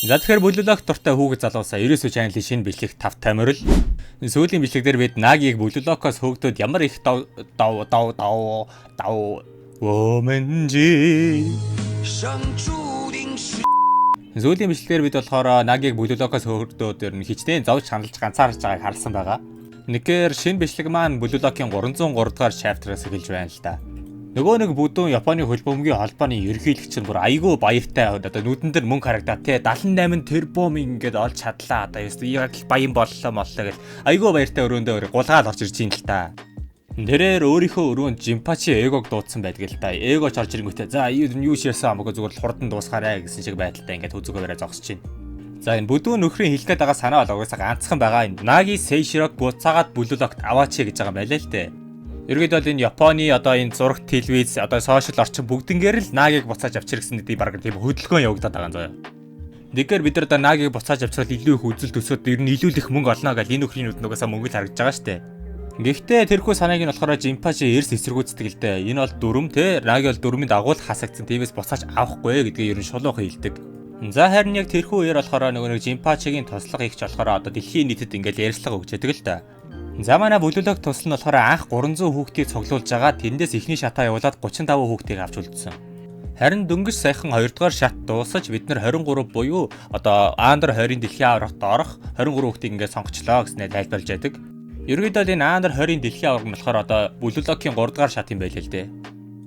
За, тэгэхээр Blue Lock дуртай хүүхэд залуусаа 99 channel-ийн шинэ бичлэг тавтай морил. Сүүлийн бичлэг дээр бид Нагиг Blue Lock-оос хөөгдөөд ямар их дов дов дов дов дов Вомэнжи. 生注定是。 Сүүлийн бичлэгээр бид болохоор Нагиг Blue Lock-оос хөөгдөөд ер нь хичнээн зовж хандалж ганцаарч байгааг харсан байгаа. Нэгэр шинэ бичлэг маань Blue Lock-ийн 303 дугаар chapter-аас эхэлж байна л да. Нөгөө нэг бүдүүн Японы хөл бөмбөгийн холбооны ерөнхийлөгч нь бүр айгүй баяртай, одоо нүдэн дээр мөнгө харагдаад те, 78 тэрбум ингээд олж чадлаа, одоо яг л баян боллоо моллоо гэл айгүй баяртай өрөөндөө өөр гулгаал орж ирж юм л та. Тэрээр өөрийнхөө өрөөнд Жимпачи Эгог дуудсан байдаг л та. Эго ч орж ирэнгүүтээ за юу ширсэн хамаагүй, зүгээр л хурдан дуусгаарай гэсэн шиг байдалтай ингээд хүзүүгээрээ зогсож байна. За, энэ бүдүүн нөхрийн хэлэх гээд байгаа санаа бол угаасаа ганцхан байгаа. Энэ Наги Сейширог буцаагаад Blue Lock-т аваач гэж байгаа юм байлаа л дээ. Ерөөдөө бол энэ Японы одоо энэ зураг, телевиз, одоо social орчин бүгднгээр л Нагиг буцааж авчир гэсэн нэг баг тийм хөдөлгөөн явагдаад байгаа юм заяа. Нэгэр бид нар одоо Нагиг буцааж авчрал илүү их үзэл төсөөд ер нь илүү их мөнгө олно гэж энэ нөхрийн нүд нугасаа мөнгө л харагдаж байгаа штэ. Гэхдээ тэрхүү санааг нь болохоор Жимпачи эрс эсэргүүцдэг л дээ. Энэ бол дүрм те. Наги бол дүрмийн дагуу л хасагдсан. Тиймээс буцааж авахгүй гэдгийг ер нь шулуухан хэлдэг. За, харин яг тэрхүү үеэр болохоор нөгөө нэг Жимпачигийн туслах ихч болохоор одоо дэлхийн нийтэд ингээл ярьцлага өгч яадаг л та. За, манай Blue Lock тусал нь болохоор анх 300 хүүхдийг цуглуулж байгаа. Тэндээс эхний шатаа явуулаад 35 хүүхдийг авч үлдсэн. Харин дөнгөж саяхан 2 дугаар шат дуусаж бид нар 23 буюу одоо Under 20-ын дэлхийн аваргад орох 23 хүүхдийг ингээд сонгочлоо гэснээр тайлбарлаж байдаг. Ерөнхийдөө энэ Under 20-ын дэлхийн аварга нь болохоор одоо Blue Lock-ийн 3 дугаар шат юм байлээ л дээ.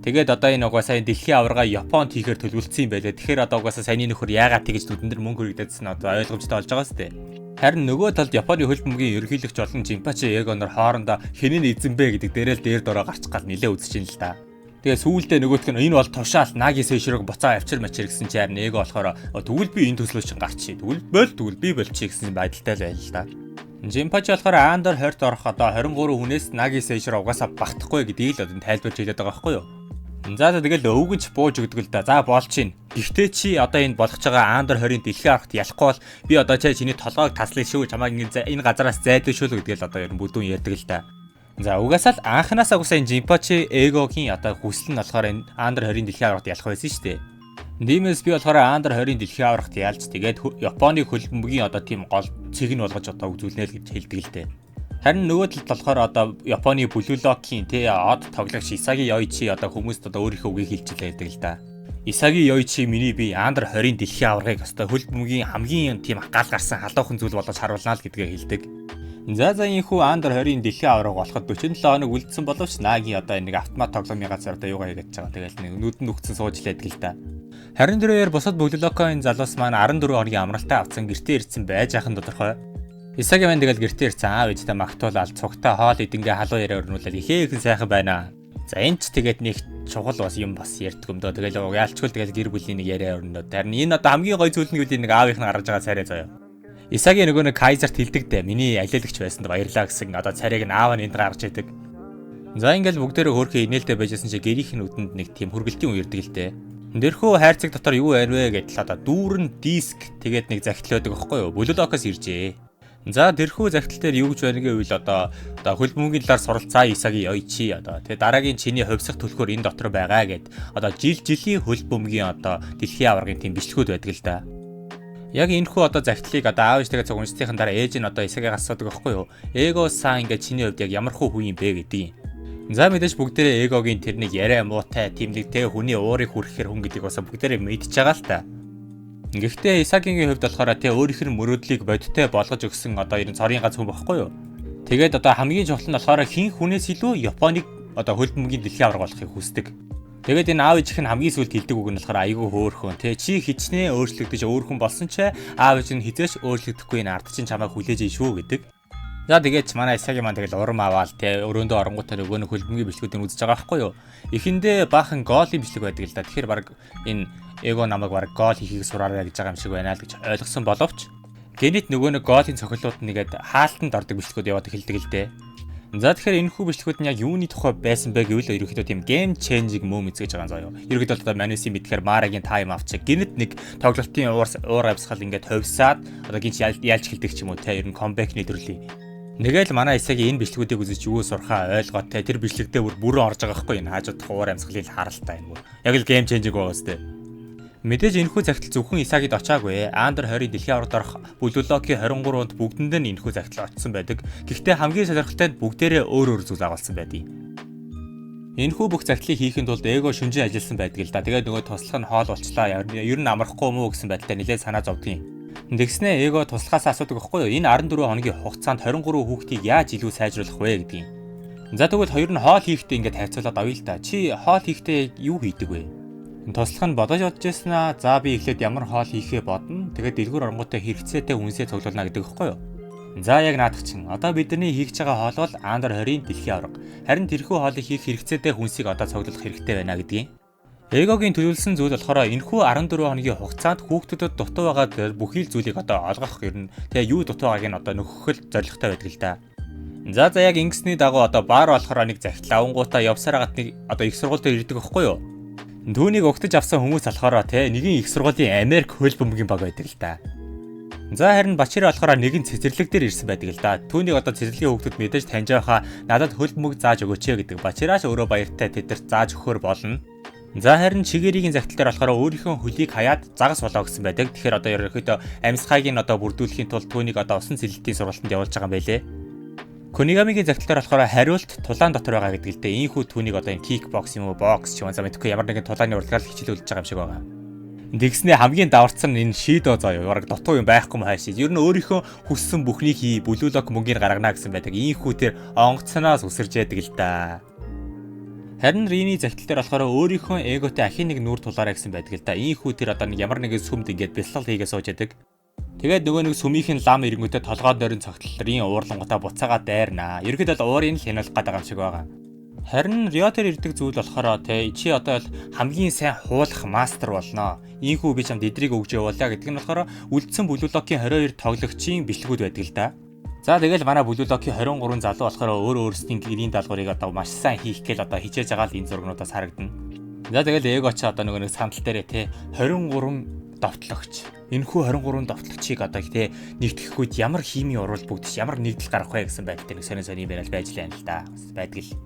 Тэгээд одоо энэ угаасаа энэ дэлхийн аварга Японд хийхээр төлөвлөсөн юм байлээ. Тэгэхээр одоо угаасаа саяны нөхөр яагаад тэгж нүдэн дээр мөнгө хүрэгдээдсэн одоо ойлгомжтой болж байгаа сте. Харин нөгөө талд Японы хөл бөмбөгийн ерөнхийлөгч болон Жимпачи Эгонор хоорондоо хинэн эзэн бэ гэдэг дээрэл дээр дороо гарч гал нилээ үзэж ин л да. Тэгээ сүүлдээ нөгөөх нь энэ бол тушаал, Наги Сейширог буцаа авчир мачир гэсэн чи харин Эго болохоор тэгвэл би энэ төслөө чинь гарчий. Тэгвэл бол тэгвэл би болчих гэсэн байдалтай л байл л да. Жимпачи болохоор Under 20-д орох одоо 23 хүнээс Наги Сейширо угаасаа багтахгүй гэдгийг л одоо тайлбарж хэлээд байгаа байхгүй юу? За за, тэгэл өвгөнч бууж өгдөг л да. За, болж чинь. Гэхдээ чи одоо энэ болгож байгаа Under 20-ын дэлхийн аваргад ялахгүй бол би одоо чай чиний толгойг таслая шүү. Чамайг энэ газараас зайдсан шүү л гэдгээл одоо ер нь бүдүүн ярьдаг л да. За, угаасаа л анханасаа угаасаа энэ Жимпачи Эгогийн одоо хүсэл нь болохоор энэ Under 20-ын дэлхийн аваргад ялах байсан шүү дээ. Тиймээс би болохоор Under 20-ын дэлхийн аваргад ялж тэгээд Японы хөл бөмбөгийн одоо тийм гол цэг нь болгож одоо үзүүлнэ л гэж хэлдэг л дээ. Харин нөгөө талд болохоор одоо Японы Blue Lock-ийн тий од тоглогч Исаги Йоичи одоо хүмүүст одоо өөрийнхөө үгийг хэлчихлээ гэдэг л да. Исаги Йоичи, миний би Under 20-ын дэлхийн аваргыг өстой хөл бөмбөгийн хамгийн тийм гал гарсан халуухан зүйл болгож харуулнаа л гэдгээ хэлдэг. За за, энэхүү Under 20-ын дэлхийн аварга болоход 47 хоног үлдсэн боловч Наги одоо нэг автомат тоглоомын газар одоо юугаа хийгээд байгаа. Тэгэл нэг нүдэн нүгцэн сууж лээдэг л да. Харин тэр үеэр бусад Blue Lock-ын залуус маань 14 хоногийн амралтаа авцсан, гэртээ ирсэн байж ахын тодорхой. Исаги маань тэгэл гэртээ ирсэн, аав ээжтэй магтуулаад цугтаа хоол идэнгээ халуун яриа өрнүүлээд ихээхэн сайхан байна. За, энэ ч тэгээд нэг чухал бас юм бас ярьдаг юм дөө. Тэгэл яалчгүй тэгэл гэр бүлийн нэг яриа өрнөө. Харин энэ одоо хамгийн гой зүйл нь гэвэл нэг аавынх нь гаргаж байгаа царай заяа. Исаги нөгөө нэг Кайзерт хэлдэг дээ. Миний алиалагч байсанд баярлаа гэсэн одоо царайг нь аав нь энд гаргаж идэг. За, ингээл бүгдээрээ хөөрхөн инээлтэй байжсэн чи гэрийнх нь үдэнд нэг тийм хүргэлтийн үе ирдэг л дээ. Дэрхүү хайрцаг дотор юу байна вэ гэдэл одоо дүүрэн диск, тэгээд нэг захидал байдаг аахгүй юу? Blue Lock-оос иржээ. За, тэрхүү захидал дээр юу гэж байна гэвэл одоо хөл бөмбөгийн талаар суралцаа, Исаги Йоичи, одоо тэгээ дараагийн чиний хувьсах түлхүүр энэ дотор байгаа гэд одоо жил жилийн хөл бөмбөгийн одоо дэлхийн аваргын тийм бичлэгүүд байдаг л да. Яг энэхүү одоо захидлыг одоо аав ээжтэйгээ цуг уншсныхан дараа ээж нь одоо Исагигаас асуудаг байхгүй юу? Эго сан ингээд чиний хувьд яг ямар хүү хүн юм бэ гэдгийг. За, мэдээж бүгдээрээ Эгогийн тэр нэг яриа муутай тийм нэг тэ хүний уурыг хүрэхээр хүн гэдгийг бас бүгдээрээ мэдж байгаа л та. Гэхдээ Исагигийн хувьд болохоор тэ өөрийнх нь мөрөөдлийг бодиттой болгож өгсөн одоо ер нь цорын гац хүн бохгүй юу? Тэгээд одоо хамгийн чухал нь болохоор хин хүнээс илүү Японыг одоо хөл бөмбөгийн дэлхийн аварга болохыг хүсдэг. Тэгээд энэ аав ээжийнх нь хамгийн сүүлд хэлдэг үг нь болохоор айгүй хөөрхөн тэ, чи хичнээн өөрчлөгдөж өөр хүн болсон ч аав ээж нь хизээш өөрчлөгдөхгүй, энэ ард чинь чамайг хүлээж шүү гэдэг. За, тэгээд ч манай Исаги маань тэгэл урам аваал те, өрөөндөө оронгуудаа нөгөө нэг хөлбөмбөгийн бичлэгүүдийг үзэж байгаа байхгүй юу. Эхэндээ баахан гоолын бичлэг байдаг л да. Тэгэхээр баг энэ эго намайг баг гоол хийхийг сураарай гэж байгаа юм шиг байна л гэж ойлгосон боловч гэнэт нөгөө нэг гоолын цохилууд нэгээд хаалтанд ордог бичлэгүүд яваад эхэлдэг л дээ. За, тэгэхээр энэ хүү бичлэгүүд нь яг юуны тухай байсан бэ гэвэл ерөнхийдөө тийм game changing moments гэж байгаа юм заяа. Ерөнхийдөө одоо Манусын мэдхээр Марагийн time авчиг гэнэт нэг тоглолтын уур уур амьсгал ингээд ховсаад одоо гинч ялж эхэлдэг ч юм уу те, ер нь comeback-ний төрлийн. Нэгэл манай Исаги энэ бичлэгүүдийг үзэж юу сурхаа ойлгоо те, тэр бичлэгдээ бүр бүрэн орж байгаа байхгүй, энэ хаажуудах уур амьсгалыг харалтай энэ бүр. Яг л game changing байгаа сте. Мэдээж энэхүү захидал зөвхөн Исагид очаагүй. Андер 20-ын дэлхийн аваргад орох Blue Lock-ийн 23 онд бүгдэнд нь энэхүү захидал очсон байдаг. Гэхдээ хамгийн сонирхолтой нь бүгдээрээ өөр өөр зүйл агуулсан байдаг. Энэхүү бүх захидлыг хийхэд тулд Эго шүнжин ажилласан байдаг л да. Тэгээд нөгөө туслах нь хоол болчлаа. Ер нь амрахгүй мүү гэсэн байдалтай нэлээд санаа зовдгийн. Тэгснээ Эго туслахаас асуудаг байхгүй юу? Энэ 14 хоногийн хугацаанд 23 хүүхдийг яаж илүү сайжруулах вэ гэдгийг. За, тэгвэл хоёр нь хоол хийхдээ ингээд харьцуулаад авъя л да. Чи хоол хийхдээ юу хийдэг вэ? Туслах нь бодож бодож байсан аа. За, би эхлээд ямар хоол хийхээ бодно. Тэгээд дэлгүүр оронгуудаа хэрэгцээтэй хүнсээ цуглуулна гэдэг байхгүй юу? За, яг наадах чинь. Одоо бидний хийх гэж байгаа хоол бол Андер 20-ын дэлхийн аварга. Харин тэрхүү хоолыг хийх хэрэгцээтэй хүнсийг одоо цуглуулах хэрэгтэй байна гэдгийг. Эгогийн төлөвлөсөн зүйл болохоор энэхүү 14 хоногийн хугацаанд хүүхдүүдэд дутуу байгаа бүхий л зүйлийг одоо олгох, ер нь тэгээ юу дутуу байгааг нь одоо нөхөх л зорилготой байдаг л да. За, яг ингэсний дагуу одоо баар болохоор нэг захидал авангуудаа явсаар хагаад нэг одоо их сургууль дээр ирдэг байхгүй юу? Түүнийг угтаж авсан хүмүүс болохоор те нэгэн их сургуулийн Америк хөл бөмбөгийн баг байдаг л да. За, харин Бачира болохоор нэгэн цэцэрлэг дээр ирсэн байдаг л да. Түүнийг одоо цэцэрлэгийн хүүхдүүд мэдээж таньж байхаа, надад хөл бөмбөг зааж өгөөч гэдэг. Бачирааш өөрөө баяртай тэдэрт зааж өгөхөр болно. За, харин Чигэрийн захидал дээр болохоор өөрийнхөө хөлийг хаяад загас болоо гэсэн байдаг. Тэгэхээр одоо ерөнхийдөө амьсгааг нь одоо бүрдүүлэхийн тулд түүнийг одоо усан сэлэлтийн сургалтанд явуулж байгаа юм байлээ. Кунигамигийн захидал дээр болохоор хариулт тулаан дотор байгаа гэдэг л дээ. Ийхүү түүнийг одоо энэ кикбокс юм уу, бокс ч юм уу, за мэдэхгүй, ямар нэгэн тулааны урлагаар хичээл үлдэж байгаа юм шиг байгаа. Тэгснээ хамгийн даварцсан нь энэ Шидо заяа. Бараг дутуу юм байхгүй юм хайшаа. Ер нь өөрийнхөө хүссэн бүхнийг хий, Blue Lock мөнгийг гаргана гэсэн байдаг. Ийхүү тэр онгоцноос үсэрж яадаг л да. Харин Риний захидал дээр болохоор өөрийнхөө эготой ахин нэг нүүр тулаарай гэсэн байдаг л да. Ийхүү тэр одоо нэг ямар нэгэн сүмд ингээд бясалгал хийгээ сууж яадаг. Тэгээд нөгөө нэг сүмийнх нь лам эрэнгүүтээ толгой дөрөн цогтлол Рин уурлангуудаа буцаагаа дайрнаа. Ерөнхийдөө л уурын л хянуулах гэдэг юм шиг байгаа. Харин Рио дээр ирдэг зүйл болохоор те чи одоо л хамгийн сайн хуулах мастер болноо. Ийхүү би чамд эдрийг өгж явуулаа гэдэг нь болохоор үлдсэн Blue Lock-ийн 22 тоглогчийн бичлэгүүд байдаг л да. За, тэгэл манай Blue Lock-ийн 23 залуу болохоор өөр өөрсдийн гэрийн даалгаврыг одоо маш сайн хийх гээл одоо хичээж байгаа л энэ зургнуудаас харагдана. За, тэгэл эго ч одоо нөгөө нэг сандал дээрээ те 23 довтлогч. Энэхүү 23 довтлогчийг одоо те нэгтгэх үед ямар химийн уруул бүгдч ямар нэгдэл гарах вэ гэсэн байдалтай нэг сонин сонин барайл байж л байна л да. Бас байдаг л.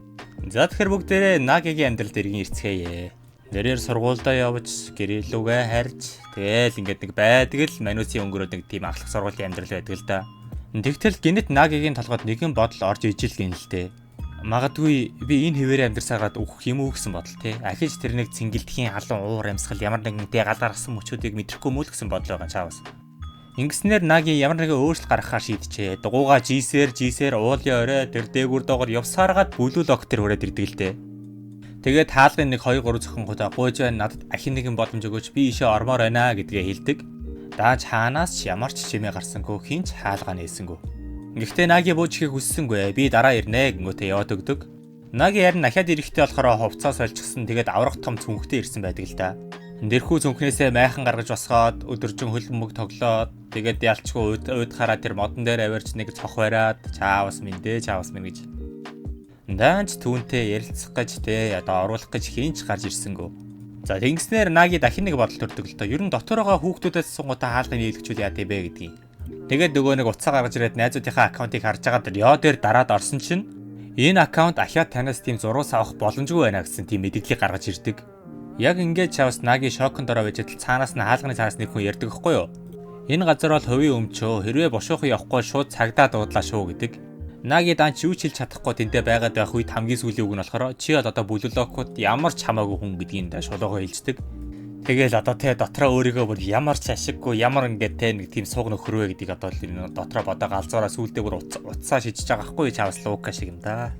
За, тэгэхээр бүгдээрээ Нагигийн амьдрал дэргийн ирцгээе. Нэрээр сургуульдаа явж, гэрээлүүгээ харж, тэгэл ингээд нэг байдаг л манусын өнгөрөөд нэг тийм ахлах сургуулийн амьдрал байдаг л да. Тэгтэл гинэт Нагигийн толгойд нэгэн бодол орж ижил гин л дээ. Магадгүй би энэ хэвээрээ амьдрсаагаад өгөх юм уу гэсэн бодол те. Ахиж тэр нэг цэнгэлдэхийн халуун уур амьсгал, ямар нэгэн те гал гаргасан мөчүүдийг мэдрэхгүй мүү л гэсэн бодол байгаа чаавас. Ингэснээр Наги ямар нэгэн өөрчлөлт гаргахаар шийджээ. Дугуугаа жийсээр жийсээр уулын орой тэр дээгүүр доогор явсааргаад Blue Lock тэр хүрээд ирдэг л дээ. Тэгээд хаалгын нэг 2 3 зохингуудаа гуйж байна, надад ахин нэгэн боломж өгөөч, би ийшээ ормоор байна гэдгээ хэлдэг. Дааж хаанаас ч ямар ч чимээ гарсангүй, хинч хаалгаа нээсэнгүй. Гэхдээ Наги бууж ихийг хүссэнгүй. Би дараа ирнэ гингүүтээ яваад өгдөг. Наги харин дахиад ирэхдээ болохоор хувцас сольчихсан, тэгээд аврах том цүнхтэй ирсэн байдаг л да. Дэрхүү цүнхнээсээ майхан гаргаж босгоод өдөржин хөл бөмбөг тоглоод, тэгээд ялчгүй уйдахаараа тэр модон дээр авирч нэг цох бариад чаавас минь дээ, чаавас минь гэж. Даанч түүнтэй ярилцах гэж те одоо оруулах гэж хинч гарч ирсэнгүү. За, тэгснээр Наги дахин нэг бодол төрдөг л доо. Ер нь дотор байгаа хүүхдүүдээс сунгуудаа хаалгыг нийлэгчүүл яа гэм бэ гэдгийг. Тэгээд нөгөө нэг утсаа гаргаж ирээд найзуудынхаа аккаунтыг харж байгаа дэр ёо дээр дараад орсон чинь энэ аккаунт ахиад танаас тийм зурвас авах боломжгүй байна гэсэн тийм мэдээллийг гаргаж ирдэг. Яг ингээд чавс Наги шоконд ороо байж адил цаанаас нь хаалганы цаанаас нэг хүн ярьдаг хгүй юу? Энэ газар бол хувийн өмчөө, хэрвээ бушуухан явахгүй шууд цагдаа дуудлаа шүү гэдэг. Наги даанч юу ч хэлж чадахгүй тэндээ байгаад байх үед хамгийн сүүлийн үг нь болохоор чи бол одоо Blue Lock-ууд ямар ч хамаагүй хүн гэдгийг шулуухан хэлждэг. Тэгэл одоо те дотроо өөрийгөө бүр ямар ч ашиггүй, ямар ингээд те нэг тийм сууг нөхөр вэ гэдгийг одоо л дотроо бодоо галзуураа сүулдэ бүр утсаа шижиж байгаа хгүй, чавс Лука шиг юм да.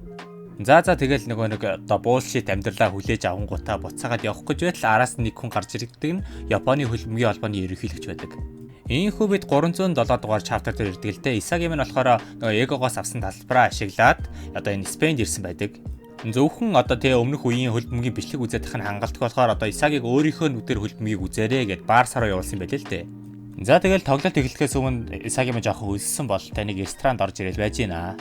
За, тэгэл нөгөө нэг одоо bullshit амьдралаа хүлээж авангуудаа буцаагаад явах гэж байтал араас нь нэг хүн гарч ирдэг нь Японы хөлбөмбөгийн холбооны ерөнхийлөгч байдаг. Ийхүү бид 307 дугаар chapter дээр ирдэг л дээ. Исаги минь болохоор нөгөө эгогоос авсан талбараа ашиглаад одоо энэ Спейнд ирсэн байдаг. Зөвхөн одоо тэгээ өмнөх үеийн хөлбөмбөгийн бичлэг үзээд тах нь хангалтгүй болохоор одоо Исагиг өөрийнхөө нүдээр хөлбөмбөгийг үзээрэй гэд Барса руу явуулсан байлээ л дээ. За, тэгэл тоглолт эхлэхээс өмнө Исаги минь жоохон өлссөн бол та нэг ресторанд орж ирэл байж гинэ.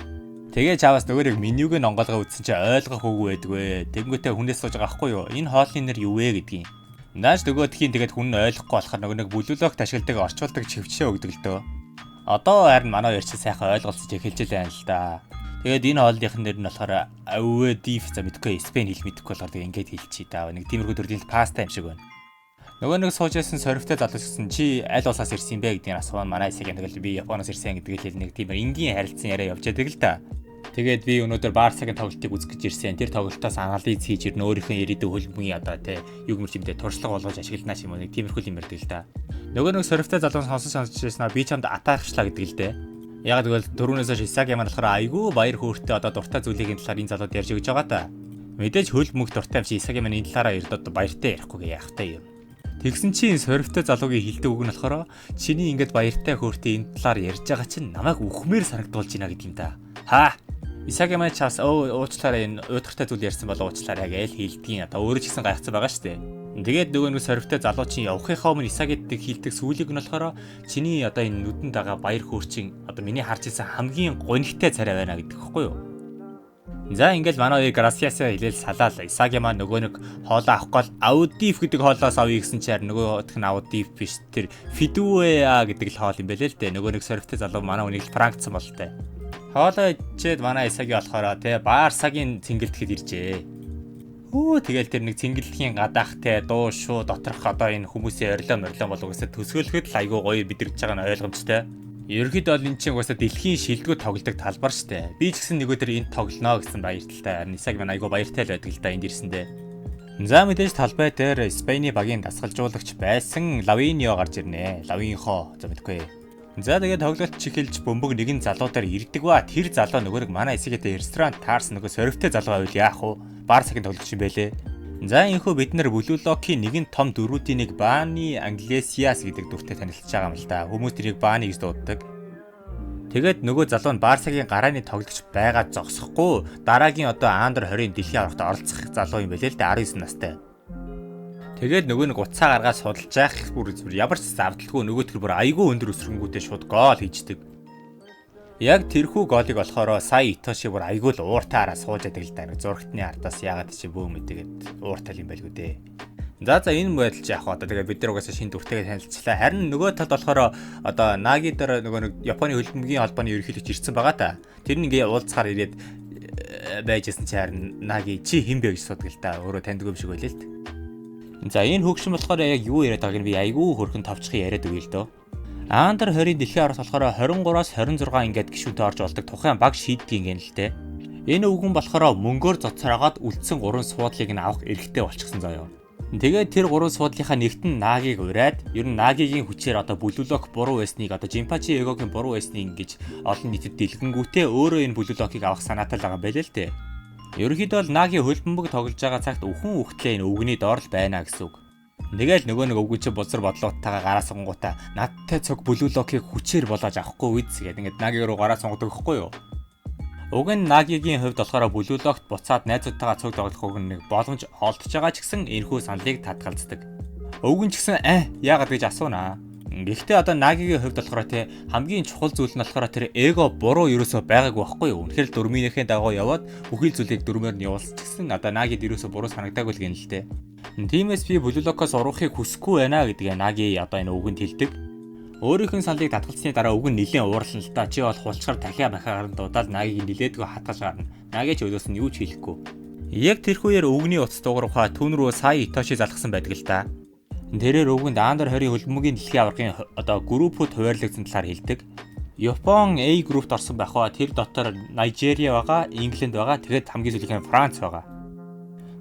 Тэгээ чаваас нөгөө нэг менюг нь онгоолгоо үзсэн чи ойлгох үгүй байдгүй. Тэнгүүтээ хүнээс сууж байгаа хгүй юу? Энэ хоолны нэр юу вэ гэдгийг. Нааш нөгөөдхийн тэгээд хүн нь ойлгохгүй болохоор нөгөө нэг Blue Lock-т ашигладаг орчуулдаг чивчээ өгдөг л дөө. Одоо харин манай хоёр чи сайхан ойлголцож эхэлж л байна л да. Тэгээд энэ хоолных нэр нь болохоор Ауэ Диф, за мэдэхгүй, Спейн хэл мэдэхгүй болохоор тэг ингээд хэлчихье да. Нэг тиймэрхүү төрлийн паста юм шиг байна. Нөгөө нэг сууж байсан сорвтой залуу гэсэн чи аль улсаас ирсэн юм бэ гэдгийг асуусан. Манай Исаги тэгэл би Японоос ирсэн гэдгийг хэлнэ, нэг тийм энгийн харилцан яриа явж байдаг л та. Тэгээд би өнөөдөр Барсагийн тоглолтыг үзэх гэж ирсэн. Тэр тоглолтоос анализ хийж ирнэ, өөрийнхөө ирээдүйн хөлбөмбөгийн одоо те юу гэмэр чимдээ туршлага болгож ашиглана ч юм уу, нэг тиймэрхүү юм ярьдаг л та. Нөгөө нэг сорвтой залуу сонсон сонсож ирсэн, би чамд атаархчлаа гэдэг л дээ. Яг тэгвэл түрүүнээс хойш Исаги маань болохоор айгүй баяр хөөртэй одоо дуртай зүйлийн талаар энэ залууд ярьж өгч байгаа та. Мэдээж хөл мөнгө дуртай юм чи Исаги маань энэ талаараа эрд одоо баяртай ярихгүй яах вэ юм. Тэгсэн чинь энэ сорвтой залуугийн хэлдэг үг нь болохоор чиний ингэж баяртай хөөртэй энэ талаар ярьж байгаа чинь намайг үхмээр санагдуулж байна гэдэг юм да. Хаа. Исаги маань чаас өө уучлаарай, энэ уйтгартай зүйл ярьсан бол уучлаарай гэж хэлдгийн, одоо өөрөө ч гэсэн гайхацсан байгаа шүү дээ. Тэгээд нөгөө нэг сорвтой залуу чинь явахынхаа өмнө Исагид хэлдэг сүүлийг нь болохоор чиний одоо энэ нүдэнд байгаа баяр хөөр чинь одоо миний харж ирсэн хамгийн гонигтай царай байна гэдэг хэвхэв юу. За, ингээл манай хоёр gracias-аа хэлээл салаал. Исаги маань нөгөө нэг хоолоо авах гол Аудиф гэдэг хоолоос авъя гэсэн чинь нөгөөх нь Аудиф биш, тэр Фидуэа гэдэг л хоол юм байлээ л дээ. Нөгөө нэг сорвтой залуу манай үнийг л prank дсан болтой. Хоолоо ичээд манай Исаги болохоор те Барсагийн цэнгэлдэхэд иржээ. Хөө, тэгэл тэр нэг цэнгэлдэхийн гадаах те дуу шуу доторх одоо энэ хүмүүсийн орилоо морлоо бол угаасаа төсөөлөхөд л айгүй гоё мэдрэгдэж байгаа нь ойлгомжтой. Ерөнхийдөө бол энэ чинь угаасаа дэлхийн шилдэгүүд тоглодог талбар штэ. Би ч гэсэн нэг өдөр энд тоглоно гэсэн баяртай. Харин Исаги маань айгүй баяртай л байдаг л да энд ирсэндээ. За, мэдээж талбай дээр Спейний багийн дасгалжуулагч байсан Лавинио гарч ирнэ. Лавинхо, за мэдгүй. За, тэгээд тоглолт чихэлж бөмбөг нэгэн залуу дээр ирдэг ба. Тэр залуу нөгөө нэг манай Исагитэй ресторан таарсан нөгөө сорвтой залуу байвал яах вэ? Барсагийн тоглогч юм байлээ. За, энэхүү бид нар Blue Lock-ийн нэгэн том дүрүүдийн нэг Бани Англесиас гэдэг дүртэй танилцж байгаа юм л да. Хүмүүс тэрийг Бани гэж дууддаг. Тэгээд нөгөө залуу нь Барсагийн гарааны тоглогч байгаа зогсохгүй дараагийн одоо Under 20-ын дэлхийн аваргад оролцох залуу юм байлээ л дээ, 19 настай. Тэгээд нөгөө нэг утсаа гаргаад судалж яах бүр ямар ч завдалгүй нөгөө тэр бүр айгүй өндөр өсрөнгүүтээ шууд гоол хийждэг. Яг тэрхүү гоолыг болохоор сая Итоши бүр айгүй л ууртай хараа сууж ядаг л да. Нэг зурагтны ардаас ягаад чи бөө мэдээгээд ууртай юм байлгүй дээ. За, энэ байдал чи яг одоо тэгээ бид нар угаасаа шинэ дүртэйгээ танилцлаа. Харин нөгөө талд болохоор одоо Наги дээр нөгөө нэг Японы хөлбөмбөгийн холбооны ерөнхийлөгч ирсэн байгаа та. Тэр нь ингээ уулзахаар ирээд байжсэн чи харин Наги чи хэн бэ гэж асуудаг л та. Өөрөө таньдгүй юм шиг байлээ л дээ. За, энэ хөгшин болохоор яг юу яриад байгааг нь би айгүй хөрхөн товчхон яриад өгье л дөө. Under 20-ын дэлхийн аваргад болохоор 23-аас 26 ингээд гишүүнтэй орж болдог тухайн баг шийддэг юм л дээ. Энэ өвгөн болохоор мөнгөөр зоцорогоод үлдсэн 3 суудлыг нь авах эрхтэй болчихсон заяа. Тэгээд тэр 3 суудлынхаа нэгт нь Нагиг ураад, ер нь Нагигийн хүчээр одоо Blue Lock буруу байсныг, одоо Жинпачи Эгогийн буруу байсныг ингэж олон нийтэд дэлгэнгүүтээ өөрөө энэ Blue Lock-ыг авах санаатай л байгаа юм байл л дээ. Ерөнхийдөө бол Наги хөлбөмбөг тоглож байгаа цагт үхэн үхтлээ энэ өвгөний доор л байна гэсэн үг. Тэгэл нөгөө нэг өвгөн чи бузар бодлоготойгоо гараа сунгуудаа надтай цуг Blue Lock-ыг хүчээр болоож авахгүй үз гэдэг ингээд Наги руу гараа сунгадаг гэхгүй юу? Уг нь Нагигийн хувьд болохоор Blue Lock-т буцаад найзуудтайгаа цуг тоглох уг нэг боломж олдож байгаа ч гэсэн энэхүү саналыг татгалздаг. Өвгөн ч гэсэн яагаад гэж асуунаа. Гэхдээ одоо Нагигийн хувьд болохоор те хамгийн чухал зүйл нь болохоор тэр эго буруу ерөөсөө байгаагүй байхгүй юу? Үнэхээр л дүрмийнхээ дагуу яваад бүхий л зүйлийг дүрмээр нь явуулсан ч гэсэн одоо Нагид ерөөсөө буруу санагдаагүй л гин л те. Тиймээс би Blue Lock-оос урахыг хүсэхгүй байна гэдгээ Наги одоо энэ өвгөнд хэлдэг. Өөрийнх нь саналыг татгалцсны дараа өвгөн нэлээд уурлана л да. Чи бол хулчгаар дахиа махаар дуудаад Нагиг нилээдгүй хатгаж гарна. Наги ч өлөөс нь юу ч хэлэхгүй. Яг тэрхүүгээр өвгөний утас дуугархаа түүн рүү сая Итоши залгасан байдаг л да. Тэрээр өвгөнд Under 20 хөлбөмбөгийн дэлхийн аваргын одоо группүүд хуваарлагдсан талаар хэлдэг. Япон A группт орсон байх ба тэр дотор Нижерия байгаа, Ингланд байгаа, тэгээд хамгийн сүүлийнх нь Франц байгаа.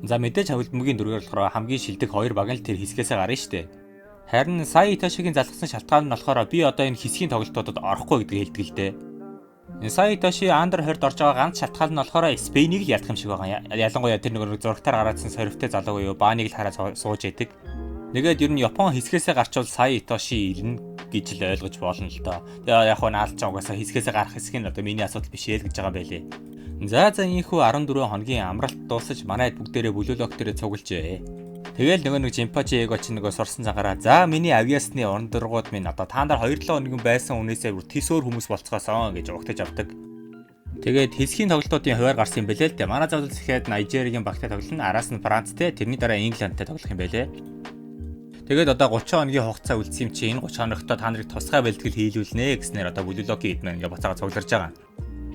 За, мэдээж хөлбөмбөгийн дүргээр болохоор хамгийн шилдэг хоёр баг нь л тэр хэсгээсээ гарна штэ. Харин сая Итошигийн залгасан шалтгаан нь болохоор би одоо энэ хэсгийн тоглолтуудад орохгүй гэдгийг хэлдэг л дээ. Сая Итоши Under 20-д орж байгаа ганц шалтгаан нь болохоор Спейнийг л ялах юм шиг байгаа. Ялангуяа тэр нэг зурагтаар гараадсан сорвтой залуу юу Бааныг л хараад сууж яадаг. Тэгээд ер нь Япон хэсгээсээ гарчвал сая Итоши ирнэ гэж л ойлгож болно л доо. Тэгээ яг хөө наалч угаасаа хэсгээсээ гарах хэсэг нь одоо миний асуудал биш ээ л гэж байгаа байлээ. За, ийхүү 14 хоногийн амралт дуусаж манайд бүгдээрээ Blue Lock дээрээ цуглажээ. Тэгэл нөгөө нэг Жинпачи эго чи нөгөө сурсан цагаараа за миний авьяасны уран дургууд минь одоо та нар 2-7 хоногийн байсан үнээсээ бүр тэсөөр хүмүүс болцгоосон гэж угтаж авдаг. Тэгээд хэсгийн тоглолтуудын хуваар гарсан юм бэлээ л дээ. Манай зовлон гэхэд Нижеригийн багтай тоглоно, араас нь Францтай, тэрний дараа Ингландтай тоглох юм бэлээ. Тэгээд одоо 30 хоногийн хугацаа үлдсэн юм чи энэ 30 хоногт та нарыг тусгай бэлтгэл хийлүүлнэ гэснээр одоо Blue Lock-ийн эд маань ингээ буцаага цугларж байгаа.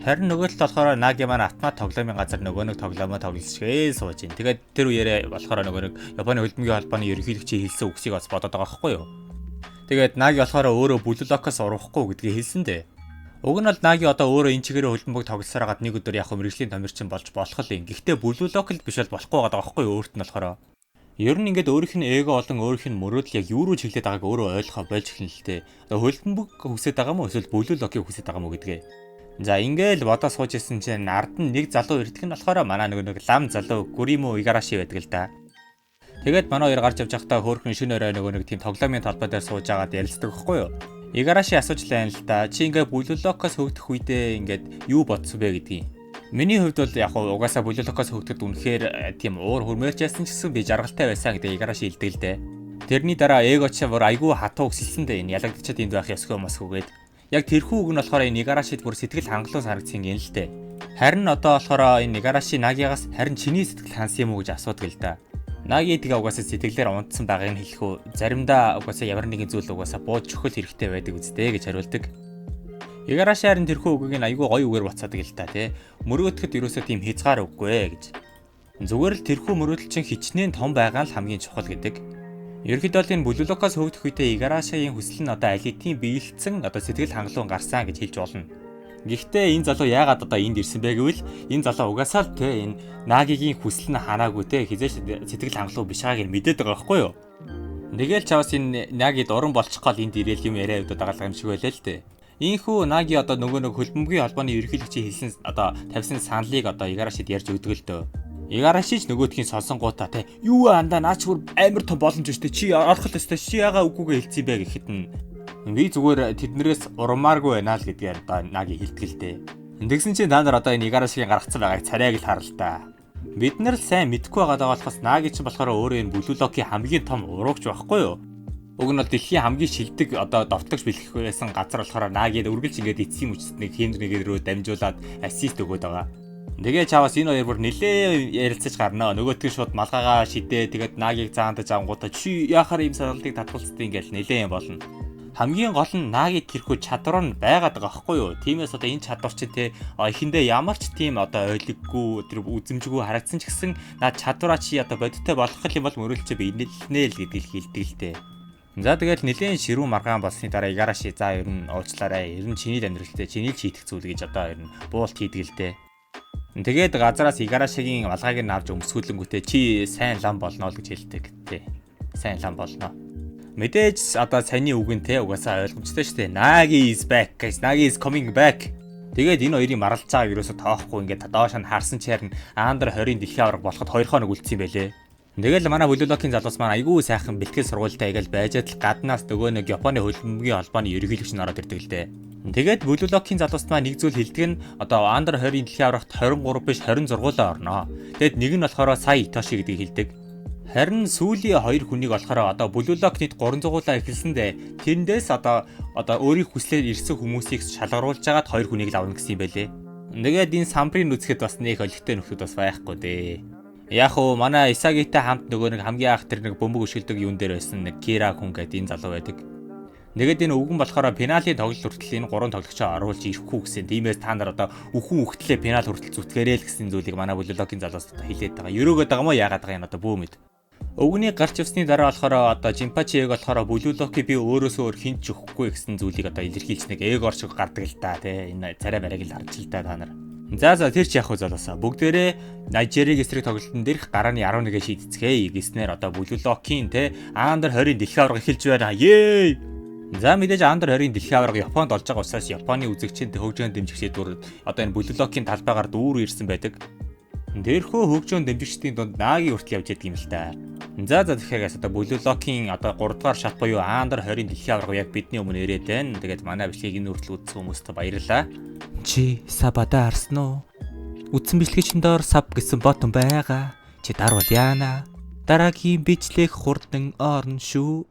Харин нөгөө талд болохоор Наги маань автомат тоглоомын газар нөгөө нэг тоглоомоо тоглолцгээ сууж ин. Тэгээд тэр үеэрээ болохоор нөгөө нэг Японы хөлбөмбөгийн холбооны ерөнхийлөгчийн хэлсэн үгсийг бас бодоод байгаа байхгүй юу? Тэгээд Наги болохоор өөрөө Blue Lock-оос урвахгүй гэдгийг хэлсэн дээ. Уг нь бол Наги одоо өөрөө энэ чигээрээ хөлбөмбөг тоглосоор гад нэг өдөр яг мэргэжлийн тамирчин болж болох л юм. Гэхдээ Blue Lock л биш бол болохгүй байгаа байхгүй юу өөрт нь болохоор. Ер нь ингээд өөрийнх нь эго болон өөрийнх нь мөрөөдөл яг юу руу чиглээд байгааг өөрөө ойлгохоо болж эхэлнэ л дээ. Одоо хөлбөмбөг хүсээд байгаа юм уу эсвэл Blue Lock-ыг хүсээд байгаа юм уу гэдгээ. За, ингээл бодоо сууж исэн чинь ард нь нэг залуу ирдэг нь болохоор манай нэг нэг лам залуу Гуримо Игараши байдаг л да. Тэгээд манай хоёр гарч явж байхдаа хөөхөн шөнө орой нөгөө нэг тийм тоглоомын талбай дээр сууж агаад ярилцдаг байхгүй юу? Игараши асууж лайн л да. Чи ингээ Blue Lock-оос хөөгдөх үедээ ингээд юу бодсон бэ гэдгийг. Миний хувьд бол яг угаасаа Blue Lock-оос хөөгдөд үнэхээр тийм уур хүрмээрч яасан ч гэсэн би жаргалтай байсан гэдэг Игараши хэлдэг л дээ. Тэрний дараа эго чи бүр айгүй хатуу өсөлсөн дээ, энэ ялагдчихад энд байх ёсгүй мосгүй гээд. Яг тэрхүү үг нь болохоор энэ Игарашид бүр сэтгэл хангалуун санагдсан юм л дээ. Харин одоо болохоор энэ Игараши Нагигаас харин чиний сэтгэл хансан юм уу гэж асуудаг л да. Наги тэгээ угаасаа сэтгэлээр унтсан байгааг нь хэлэх үү. Заримдаа угаасаа ямар нэгэн зүйл угаасаа бууж өгөх хэрэгтэй байдаг үсттэй гэж хариулдаг. Игараши харин тэрхүү үгийг нь айгүй гоё үгээр буцаадаг л та, тий. Мөрөөдөхөд ерөөсөө тийм хязгаар үггүй ээ гэж. Зүгээр л тэрхүү мөрөөдөл чинь хичнээн том байгаа нь л хамгийн чухал гэдэг. Ерөнхийдөө л энэ Blue Lock-оос хөөгдөх үедээ Игарашигийн хүсэл нь одоо аль хэдийн биелэлцэн, одоо сэтгэл хангалуун гарсан гэж хэлж болно. Гэхдээ энэ залуу яагаад одоо энд ирсэн бэ гэвэл энэ залуу угаасаа л те энэ Нагигийн хүсэл нь ханаагүй, те хэзээ ч сэтгэл хангалуун биш байгааг нь мэдээд байгаа байхгүй юу? Тэгэл чавас энэ Наги дуран болчих гол энд ирээл юм яриа өгдөд байгаа юм шиг байлаа л дээ. Ийхүү Наги одоо нөгөө нэг хөлбөмбөгийн холбооны ерөнхийлөгчийн хэлсэн, одоо тавьсан саналыг одоо Игарашид ярьж өгдөг л дөө. Игарашич нөгөөдхийн сонсонгуудаа те юу андаа, наач бүр амар том боломж шүү дээ. Чи орох л өстой, чи ягаа үгүйгээ хэлсэн бэ гэхэд нь би зүгээр тэднэрээс урмааргүй байна л гэдгээр одоо Наги хэлдэг л дээ. Тэгсэн чинь та нар одоо энэ Игарашигийн гаргацсан байгааг царайг л харал та. Бид нар л сайн мэдэхгүй байгаа болохоос Наги ч болохоор өөрөө энэ Blue Lock-ийн хамгийн том уруугч байхгүй юу? Уг нь бол дэлхийн хамгийн шилдэг одоо довтлогч бэлгэх байсан газар болохоор Наги үргэлж ингээд эцсийн мөчт нэг хэмд нэг рүү дамжуулаад assist өгөөд байгаа. Тэгээ чаваас энэ хоёр бүр нилээ ярилцаж гарнаа. Нөгөөтг нь шууд малгайгаа шидээ. Тэгээд Нагиг заандаж авангуудаа чи яхаар ийм саналыг татгалцдаг ингээл нилээ юм болно. Хамгийн гол нь Наги тэрхүү чадвар нь байгаад байгаа байхгүй юу? Тиймээс одоо энэ чадвар чинь те эхэндээ ямар ч тийм одоо ойлгоггүй, тэр үзэмжгүй харагдсан ч гэсэн наа чадвараа чи одоо бодиттой болгох юм бол мөрөөлчөө биелнэ л гэдгийг хэлдэг л дээ. За, тэгэл нэлээд ширүүн маргаан болсны дараа Игараши за ер нь уучлаарай. Ер нь чиний л амьдралтай чиний л шийдэх зүйл гэж одоо ер нь буулт хийдэг л дээ. Тэгээд газараас Игарашигийн малгайг нь авч өмсгүүлэнгүүтээ чи сайн лам болно л гэж хэлдэг тий. Сайн лам болно. Мэдээж одоо саяны үг нь те угаасаа ойлгомжтой шүү дээ. Nagi is back, guys. Nagi is coming back. Тэгээд энэ хоёрын маралж байгааг ерөөсө тоохгүй ингээд доош нь харсан чаар нь Under 20-ын дэлхийн аварга болоход 2 хоног үлдсэн юм байлээ. Тэгэл манай Blue Lock-ийн залуус маань айгүй сайхан бэлтгэл сургуультай ингээл байжгаад л гаднаас нөгөө нэг Японы хөлбөмбөгийн холбооны ерөнхийлөгч нь ороод ирдэг л дээ. Тэгээд Blue Lock-ийн залуус маань нэг зүйл хэлдэг нь одоо Under 20-ын дэлхийн аваргат 23 биш, 26 л орноо. Тэгэд нэг нь болохоор Сая Итоши гэдгийг хэлдэг. Харин сүүлийн хоёр хүнийг болохоор одоо Blue Lock нийт 300-уулаа эхэлсэндээ тэндээс одоо өөрийн хүслээр ирсэн хүмүүсийг шалгаруулж агаад хоёр хүнийг л авна гэсэн юм байлээ. Тэгээд энэ самбрыг үзэхэд бас нэг олигтой нөхдөд бас байхгүй дээ. Яг уу манай Исагитай хамт нөгөө нэг хамгийн анх тэр нэг бөмбөг өшгөлдөг юун дээр байсан нэг Кира хүн гэдэг энэ залуу байдаг. Нэгэд энэ өвгөн болохоор пеналийн тоглолт хүртэл энэ гурван тоглогчоо оруулж ирэхгүй гэсэн. Тиймээс та нар одоо үхэн үхтлээ пенал хүртэл зүтгэрээ л гэсэн зүйлийг манай Blue Lock-ийн залуус одоо хэлээд байгаа. Өрөөгöd байгаа мó, яагаад байгаа юм одоо бүү мэд. Өвгөний гарч явсны дараа болохоор одоо Жимпачи эг болохоор Blue Lock-ийг би өөрөөсөө өөр хинт ч өгөхгүй гэсэн зүйлийг одоо илэрхийлж нэг эгор шиг гардаг л та тий. Энэ царай барайг л харж л та та нар. За, тэр ч яг хөө залуусаа. Бүгдээрээ Нижерийг эсрэг тоглолтын дээрх гарааны 11-ээ шийдцгээе гэснээр одоо Blue Lock-ийн те Under 20-ын дэлхийн аварга эхэлж байна. Ее! За, мэдээж Under 20-ын дэлхийн аварга Японд болж байгаа учраас Японы үзэгчийн хөгжөөн дэмжигчид бүр одоо энэ Blue Lock-ийн талбайгаар дүүрэн ирсэн байдаг. Дээрхөө хөгжөөн дэмжигчдийн дунд Наги хүртэл явж яадаг юм л та. За, тэгэхээр одоо Blue Lock-ийн одоо 3 дугаар шат буюу Under 20-ын дэлхийн аварга яг бидний өмнө ирээд байна. Тэгээд манай бичлэгийг энэ хүртэл үзсэн хүмүүст баярлалаа. Чи sub-аа дарсан уу? Үтсэн бичлэгийн доор sub гэсэн button байгаа. Чи дарвал яана? Дараагийн бичлэг хурдан орно шүү.